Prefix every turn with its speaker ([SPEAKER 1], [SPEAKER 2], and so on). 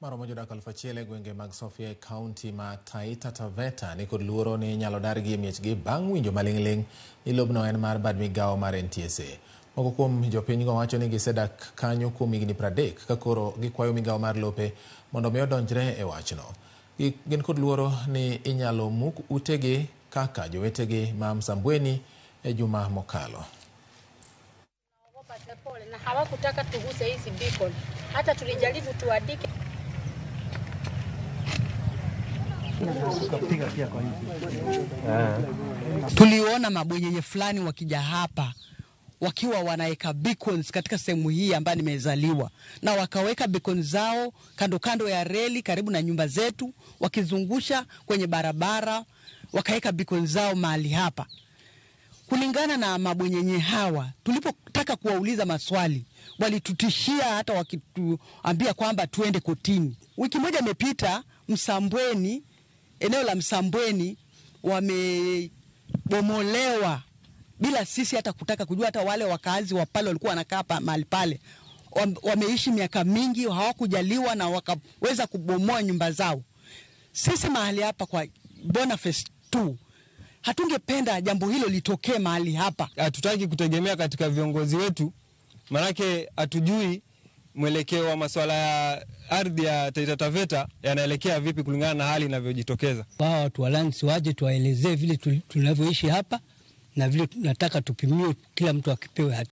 [SPEAKER 1] Maromo jodak 1000 e gwenge mag Sofia e kaunti ma Taita Taveta nikod luoro ni inyalo dargi e miechgi bang' winjo maling'ling' ni lobno en mar bad migawo mar NTSA. Moko kuom jopinygo wacho ni gisedak kanyo kuom higni 30 ka koro gikwayo migawo mar lope mondo mi odonjre e wachno. Gin kod luoro ni inyalo muk utegi kaka jowetegi ma Msambweni e juma mokalo.
[SPEAKER 2] Na hawakutaka tuguse hizi beacon. Hata tulijaribu tuandike.
[SPEAKER 3] Tuliona mabwenyenye fulani wakija hapa wakiwa wanaweka beacons katika sehemu hii ambayo nimezaliwa, na wakaweka beacons zao kando kando ya reli karibu na nyumba zetu, wakizungusha kwenye barabara, wakaweka beacons zao mahali hapa. Kulingana na mabwenyenye hawa, tulipotaka kuwauliza maswali walitutishia, hata wakituambia kwamba tuende kotini. Wiki moja imepita, Msambweni, eneo la Msambweni wamebomolewa bila sisi hata kutaka kujua. Hata wale wakazi wa pale walikuwa wanakaa mahali pale wameishi miaka mingi, hawakujaliwa na wakaweza kubomoa nyumba zao. Sisi mahali hapa kwa Boniface 2 hatungependa jambo hilo litokee mahali hapa.
[SPEAKER 4] Hatutaki kutegemea katika viongozi wetu, manake hatujui mwelekeo wa masuala ya ardhi ya Taita Taveta yanaelekea vipi kulingana na hali inavyojitokeza.
[SPEAKER 5] Hawa watu wa lands waje tuwaelezee vile tunavyoishi hapa na vile tunataka tupimiwe, kila mtu akipewe haki.